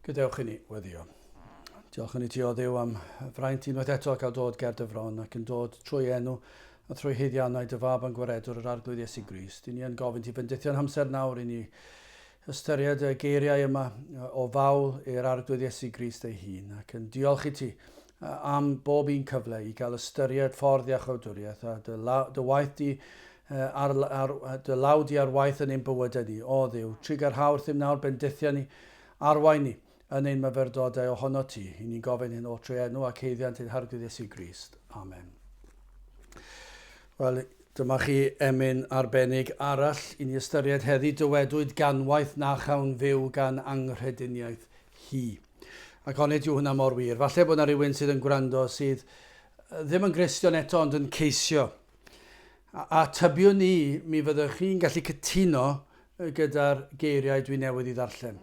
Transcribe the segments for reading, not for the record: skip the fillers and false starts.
Gadewch i ni weddio. Diolch yn i ti o Dduw am fraint unwaith eto cael dod ger dy fron ac yn dod trwy enw a thrwy haeddiannau dy fab a'n gwaredwr yr Arglwydd Iesu Grist. I ni yn gofyn ti fendithio'n hamser nawr i ni ystyried y geiriau yma o fawl i'r Arglwydd Iesu Grist ei hun ac yn diolch i ti am bob un cyfle i gael ystyried ffordd iachawdwriaeth a dy, la, dy waith di ar, ar, dy law di ar waith yn ein bywydau ni. O Dduw, trugarha wrthym nawr, bendithia ni, arwain ni yn ein myfyrdodau ohono ti. I ni'n gofyn hyn oll trwy enw ac haeddiant ein Harglwydd Iesu Grist. Amen. Wel, dyma chi emyn arbennig arall i ni ystyried heddi. Dywedwyd ganwaith na chawn fyw gan anghrediniaeth hi. Ac onid yw hwnna mor wir? Falle bod yna rhywun sydd yn gwrando sydd ddim yn Gristion eto ond yn ceisio. A, a tybiwn i, mi fyddwch chi'n gallu cytuno gyda'r geiriau dwi newydd i ddarllen.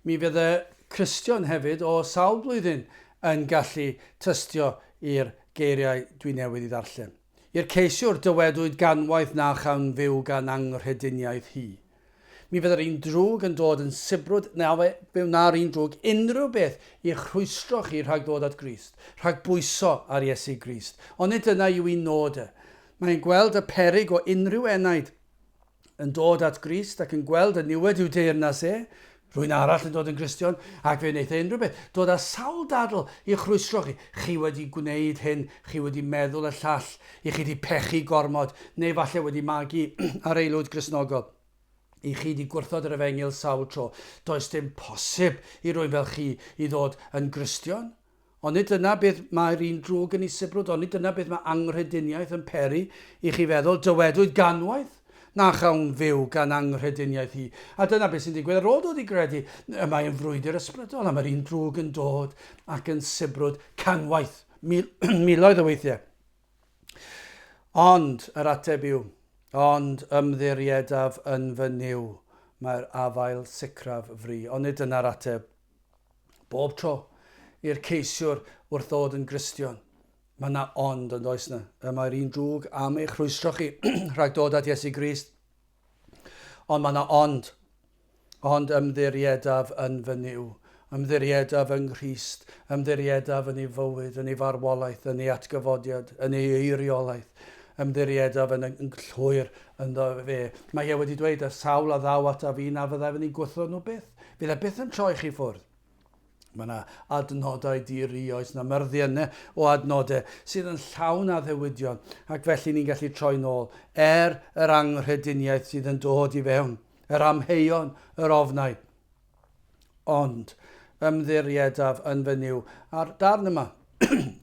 Mi fydde Cristion hefyd o sawl blwyddyn yn gallu tystio i'r geiriau dwi newydd i ddarllen. I'r ceisiwr dywedwyd ganwaith na chawn fyw gan anghrediniaeth hi. Mi fydde'r un drwg yn dod yn sibrwd, na fe, fe wna'r un drwg unrhyw beth i'ch rhwystro chi rhag ddod at Grist, rhag bwyso ar Iesu Grist. Ond nid dyna yw ei nod e. Mae'n gweld y peryg o unrhyw enaid yn dod at Grist ac yn gweld y niwed i'w deyrnas e, rhywun arall yn dod yn Gristion, ac fe wneith e unrhyw beth. Dod â sawl dadl i'ch rhwystro chi. Chi wedi gwneud hyn, chi wedi meddwl y llall, i chi wedi pechu gormod, neu falle wedi magu ar aelwyd Gristnogol. I chi wedi gwrthod yr efengyl sawl tro. Does dim posib i rywun fel chi i ddod yn Gristion. Ond nid dyna beth mae'r un drwg yn ei sibrwd, ond nid dyna beth mae anghrediniaeth yn peri i chi feddwl, dywedwyd ganwaith na chawn fyw gan anghrediniaeth hi. A dyna beth sy'n digwydd ar ôl dod i gredu, y mae yn frwydr ysbrydol, a mae'r un drwg yn dod ac yn sibrwd canwaith, mil, miloedd o weithiau. Ond yr ateb yw, ond ymddiriedaf yn fy Nuw, mae'r afael sicraf fri. Ond nid dyna'r ateb. Bob tro, i'r ceisiwr wrth ddod yn Gristion. Mae yna ond yn does na. Y mae'r un drwg am eich rhwystro chi rhag dod at Iesu Grist. Ond mae yna ond. Ond ymddiriedaf yn fy Nuw. Ymddiriedaf yng Nghrist. Ymddiriedaf yn ei fywyd, yn ei farwolaeth, yn ei atgyfodiad, yn ei eiriolaeth. Ymddiriedaf yn yn llwyr ynddo fe. Mae e wedi dweud, y sawl a ddaw ataf fi na fyddaf yn ei gwrthod nhw byth. Fydd e byth yn troi chi ffwrdd. Mae yna adnodau di-ri, oes yna myrddiynau o adnodau sydd yn llawn addewidion, ac felly ni'n gallu troi nôl er yr anghrediniaeth sydd yn dod i fewn, yr amheuon, yr ofnau. Ond, ymddiriedaf yn fy Nuw. A'r darn yma,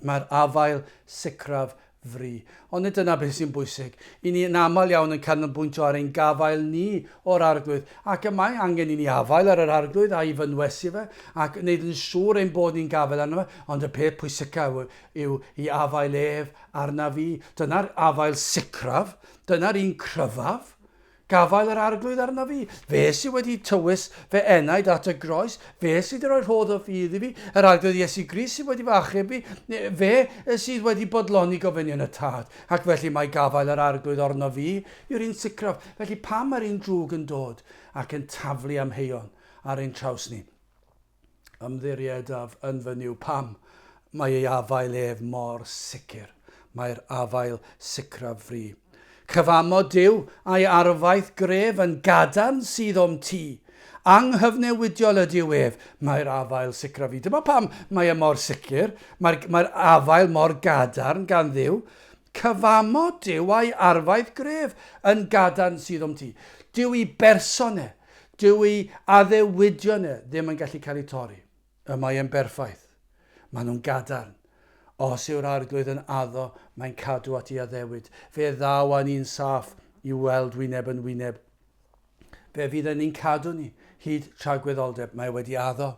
mae'r afael sicraf fri. Ond nid dyna beth sy'n bwysig. I ni yn aml iawn yn canolbwyntio ar ein gafael ni o'r Arglwydd, ac y mae angen i ni afael ar yr Arglwydd a'i fynwesu fe, ac wneud yn siŵr ein bod ni'n gafael arno fe, ond y peth pwysica yw, yw i afael ef arna fi. Dyna'r afael sicraf, dyna'r un cryfaf. Gafael yr Arglwydd arnaf fi. Fe sydd wedi tywys fy enaid at y groes. Fe sydd wedi rhoi rhodd o ffydd i fi. Yr Arglwydd Iesu Grist sydd wedi fy achub i. Fe sydd wedi bodloni gofynion y Tad. Ac felly mae gafael yr Arglwydd arno fi yw'r un sicraf. Felly pam mae'r un drwg yn dod ac yn taflu amheuon ar ein traws ni? Ymddiriedaf yn fy Nuw. Pam? Mae ei afael ef mor sicr. Mae'r afael sicraf fri. Cyfamod Duw a'i arfaeth gref yn gadarn sydd o'm tu. Anghyfnewidiol ydyw ef, mae'r afael sicraf fi. Dyma pam mae e mor sicr, mae'r mae afael mor gadarn gan Dduw. Cyfamod Duw a'i arfaeth gref yn gadarn sydd o'm tu. Duw i berson e, Dyw ei addewidion e ddim yn gallu cael eu torri. Y mae e'n berffaith. Maen nhw'n gadarn. Os yw'r Arglwydd yn addo, mae'n cadw at ei addewid. Fe ddaw â ni'n saff i'w weld wyneb yn wyneb. Fe fydd yn ein cadw ni hyd tragwyddoldeb. Mae wedi addo.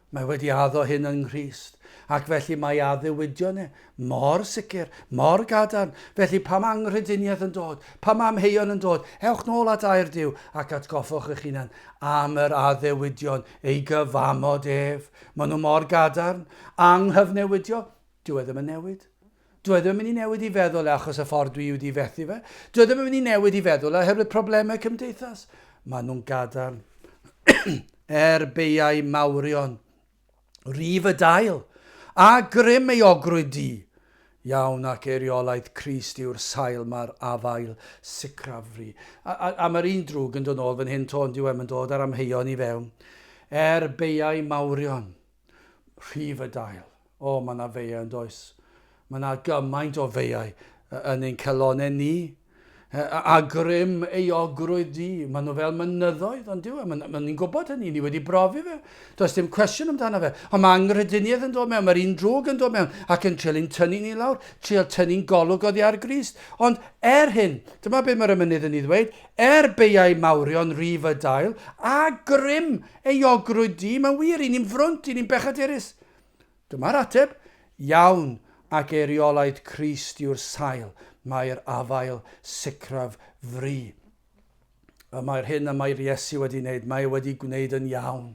Mae wedi addo hyn yng Nghrist, ac felly mae addewidion e mor sicr, mor gadarn. Felly pam anghrediniaeth yn dod, pam amheuon yn dod, ewch nôl at air Duw ac atgoffwch eich hunan am yr addewidion, ei gyfamod ef. Maen nhw mor gadarn, anghyfnewidio, dyw e ddim yn newid. Dyw e ddim yn mynd i newid i feddwl e achos y ffordd dwi wedi fethu fe. Dyw e ddim yn mynd i newid i feddwl e oherwydd problemau cymdeithas. Maen nhw'n gadarn. Er beiau mawrion, rif y dail, a grym euogrwydd di. Iawn ac eiriolaeth Crist yw'r sail mae'r afael sicraf fri. A, a, a mae'r un drwg yn dod nôl fan hyn to, ond dyw e'm yn dod â'r amheuon i fewn. Er beiau mawrion, rhif y dail. O, mae 'na feiau yn does? Mae 'na gymaint o feiau yn ein calonnau ni. A grym euogrwydd di. Maen nhw fel mynyddoedd, ond dyw e? Maen ni'n gwybod hynny, ni wedi brofi fe. Does dim cwestiwn amdano fe. Ond mae anghrediniaeth yn dod mewn, mae'r un drwg yn dod mewn, ac yn trial ein tynnu ni lawr, trial tynnu'n golwg oddi ar Grist. Ond er hyn, dyma beth mae'r emynydd yn ei ddweud, er beiau mawrion rif y dail, a grym euogrwydd di, mae'n wir, i ni'n frwnt, i ni'n bechadurus. Dyma'r ateb, Iawn, ac eiriolaeth Crist yw'r sail, mae'r afael sicraf fri. Y mae'r hyn y mae'r Iesu wedi wneud, mae e wedi gwneud yn iawn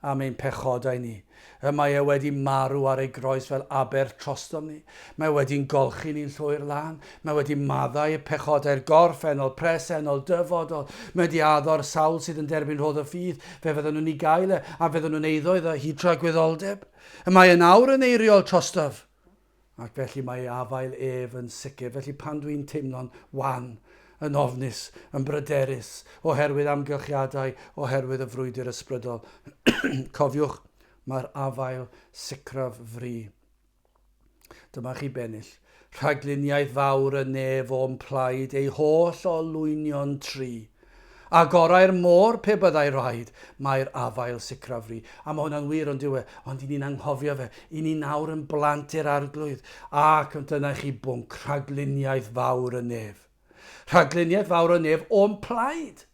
am ein pechodau ni. Y mae e wedi marw ar ei groes fel aberth trostom ni. Mae e wedi'n golchi ni'n llwyr lân. Mae wedi maddau pechodau'r gorffennol, presennol, dyfodol. Mae wedi addo'r sawl sydd yn derbyn rhodd y ffydd, fe fydden nhw'n ei gael e, a fydden nhw'n eiddo iddo hyd tragwyddoldeb. Y mae yn awr yn eiriol trostaf. Ac felly mae ei afael ef yn sicr. Felly pan dwi'n teimlo'n wan, yn ofnus, yn bryderus, oherwydd amgylchiadau, oherwydd y frwydr ysbrydol, cofiwch, mae'r afael sicraf fri. Dyma chi bennill. Rhagluniaeth fawr y nef o'm plaid, ei holl olwynion tru. A gorau'r môr pe byddai rhaid, mae'r afael sicraf fri. A mae hwnna'n wir, ond dyw e? Ond i ni'n anghofio fe. I ni nawr yn blant i'r Arglwydd. Ac dyna chi bwnc, rhagluniaeth fawr y nef. Rhagluniaeth fawr y nef o'm plaid.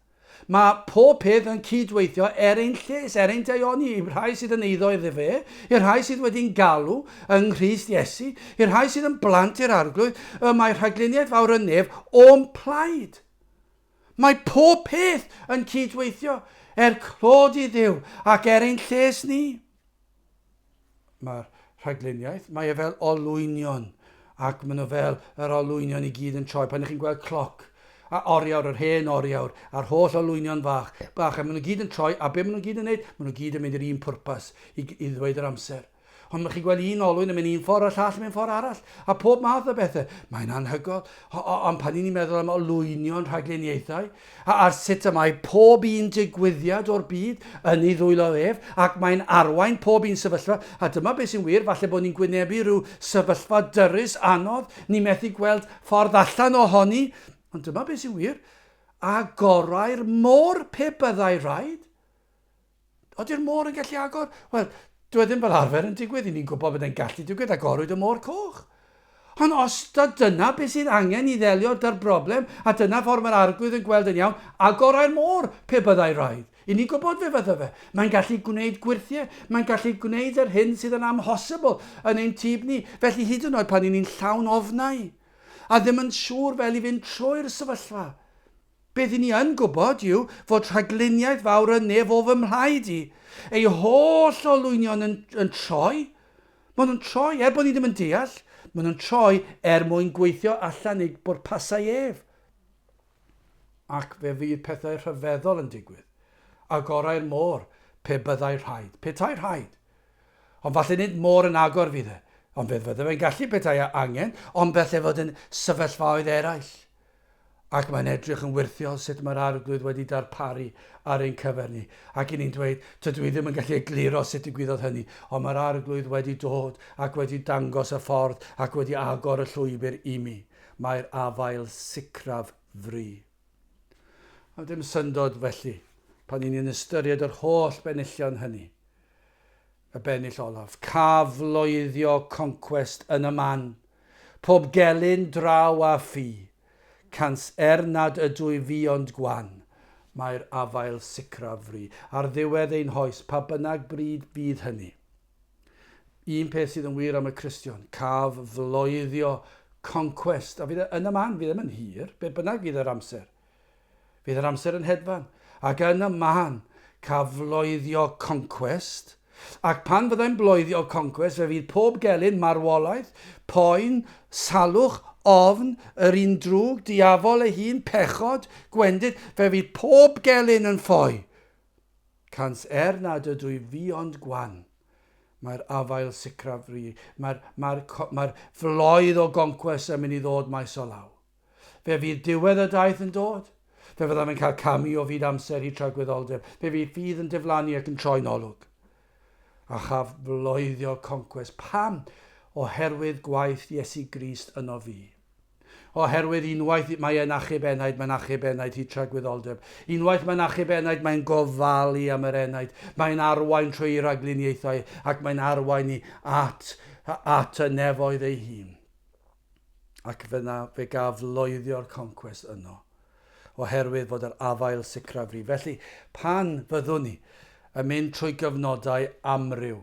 Mae pob peth yn cyd-weithio er ein lles, er ein daioni, i'r rhai sydd yn eiddo iddo fe, i'r rhai sydd wedi'n galw yng Nghrist Iesu, i'r rhai sydd yn blant i'r Arglwydd, y mae rhagluniaeth fawr y nef o'm plaid. Mae pob peth yn cyd-weithio er clod i Dduw ac er ein lles ni. Mae'r rhagluniaeth, mae e fel olwynion, ac maen nhw fel yr olwynion i gyd yn troi. Pan ych chi'n gweld cloc, a oriawr, yr hen oriawr, a'r holl olwynion fach, bach, a maen nhw gyd yn troi, a be maen nhw gyd yn neud? Maen nhw gyd yn mynd i'r un pwrpas, i, i ddweud yr amser. Ond mae chi'n gweld un olwyn yn mynd un ffordd a'r llall yn mynd ffordd arall, a pob math o bethau. Mae'n anhygoel. Ond pan ni'n meddwl am olwynion rhagluniaethau, A ar sut y mae pob un digwyddiad o'r byd yn ei ddwylo ef, ac mae'n arwain pob un sefyllfa. A dyma beth sy'n wir, falle bod ni'n gwynebu rhyw sefyllfa dyrys, anodd, ni methu gweld ffordd allan ohoni, ond dyma beth sy'n wir, a gorau'r môr pe byddai rhaid. Ody'r môr yn gallu agor? Wel, dyw e ddim fel arfer yn digwydd. I ni'n gwybod bod e'n gallu digwydd, agorwyd y môr coch. Ond os da dyna beth sydd angen i ddelio 'da'r broblem, a dyna ffordd mae'r Arglwydd yn gweld yn iawn, agorai'r môr pe byddai raid. I ni'n gwybod fe fydda fe. Mae'n gallu gwneud gwyrthiau. Mae'n gallu gwneud yr hyn sydd yn amhosibl yn ein tyb ni. Felly hyd yn oed pan i ni'n llawn ofnau, a ddim yn siŵr fel i fynd trwy'r sefyllfa, Beth i ni yn gwybod yw fod rhagluniaeth fawr y nef o fy mhlaid i. Ei holl olwynion yn, yn troi. Maen nhw'n troi, er bod ni ddim yn deall, maen nhw'n troi er mwyn gweithio allan ei bwrpasau ef. Ac fe fydd pethau rhyfeddol yn digwydd. Agorai'r môr pe byddai rhaid, petai rhaid. Ond falle nid môr yn agor fydd e, ond fe fydde fe'n gallu petai angen, ond falle fod yn sefyllfaoedd eraill. Ac mae'n edrych yn wyrthiol sut mae'r Arglwydd wedi darparu ar ein cyfer ni. Ac i ni'n dweud, tydw i ddim yn gallu egluro sut digwyddodd hynny, ond mae'r Arglwydd wedi dod ac wedi dangos y ffordd ac wedi agor y llwybr i mi. Mae'r afael sicraf fri. A dim syndod felly, pan i ni'n ystyried yr holl benillion hynny, y bennill olaf. Caf floeddio concwest yn y man, Pob gelyn draw a ffi, Cans er nad ydw i fi ond gwan, Mae'r afael sicraf fri. Ar ddiwedd ein hoes, pa bynnag bryd fydd hynny. Un peth sydd yn wir am y Cristion, caf floeddio concwest, a fydd e yn y man, fydd e'm yn hir, be bynnag fydd yr amser. Fydd yr amser yn hedfan, ac yn y man caf floeddio concwest, ac pan fyddai'n bloeddio concwest fe fydd pob gelyn marwolaeth, poen, salwch, ofn, yr un drwg, diafol ei hun, pechod, gwendid, fe fydd pob gelyn yn ffoi. Cans er nad ydw i fi ond gwan, mae'r afael sicraf fri, mae'r, mae'r, mae'r floedd o goncwest yn mynd i ddod maes o law. Fe fydd diwedd y daith yn dod. Fe fyddaf yn cael camu o fyd amser i tragwyddoldeb. Fe fydd ffydd yn diflannu ac yn troi'n olwg. A chaf floeddio concwest. Pam? Oherwydd gwaith Iesu Grist yno fi. Oherwydd unwaith mae e'n achub enaid, mae'n achub enaid hyd tragwyddoldeb. Unwaith mae'n achub enaid, mae'n gofalu am yr enaid. Mae'n arwain trwy ei ragluniaethau ac mae'n arwain ni at, at y nefoedd ei hun. Ac fyna fe gaf loeddio'r concwest yno, oherwydd fod yr afael sicraf fi. Felly, pan fyddwn ni yn mynd trwy gyfnodau amryw,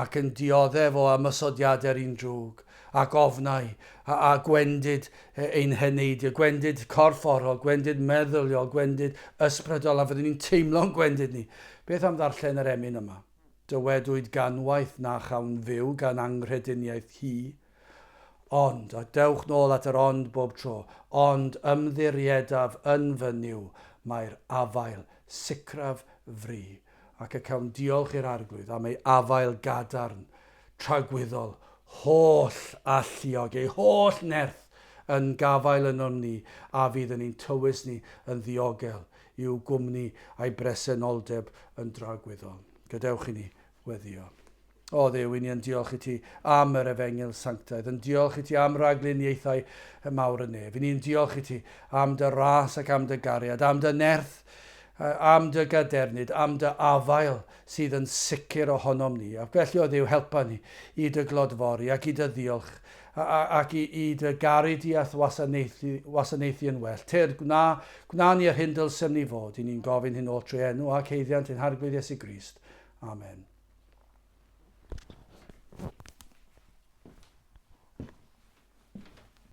ac yn dioddef o ymosodiadau'r un drwg, ac ofnau, a, a gwendid ein heneidiau, gwendid corfforol, gwendid meddyliol, gwendid ysbrydol, a fyddwn ni'n teimlo'n gwendid ni. Beth am ddarllen yr emyn yma? Dywedwyd ganwaith na chawn fyw gan anghrediniaeth hi. Ond, a dewch nôl at yr ond bob tro, ond ymddiriedaf yn fy Nuw, mae'r afael sicraf fri, ac y cawn diolch i'r Arglwydd am ei afael gadarn, tragwyddol, holl alluog, ei holl nerth yn gafael ynom ni, a fydd yn ein tywys ni yn ddiogel i'w gwmni a'i bresenoldeb yn dragwyddol. Gadewch i ni weddïo. O Dduw, i ni yn diolch i ti am yr efengyl sanctaidd, yn diolch i ti am ragluniaethau mawr y nef. I ni'n diolch i ti am dy ras ac am dy gariad, am dy nerth, am dy gadernid, am dy afael sydd yn sicr ohonom ni. Ac felly, o Dduw, helpa ni i dy glodfori ac i dy ddiolch ac i, i dy garu di a'th wasanaethu, wasanaethu yn well. Tyrd, gwna, gwna ni yr hyn dylsem ni fod. I ni'n gofyn hyn oll trwy enw ac haeddiant ein Harglwydd Iesu Grist. Amen.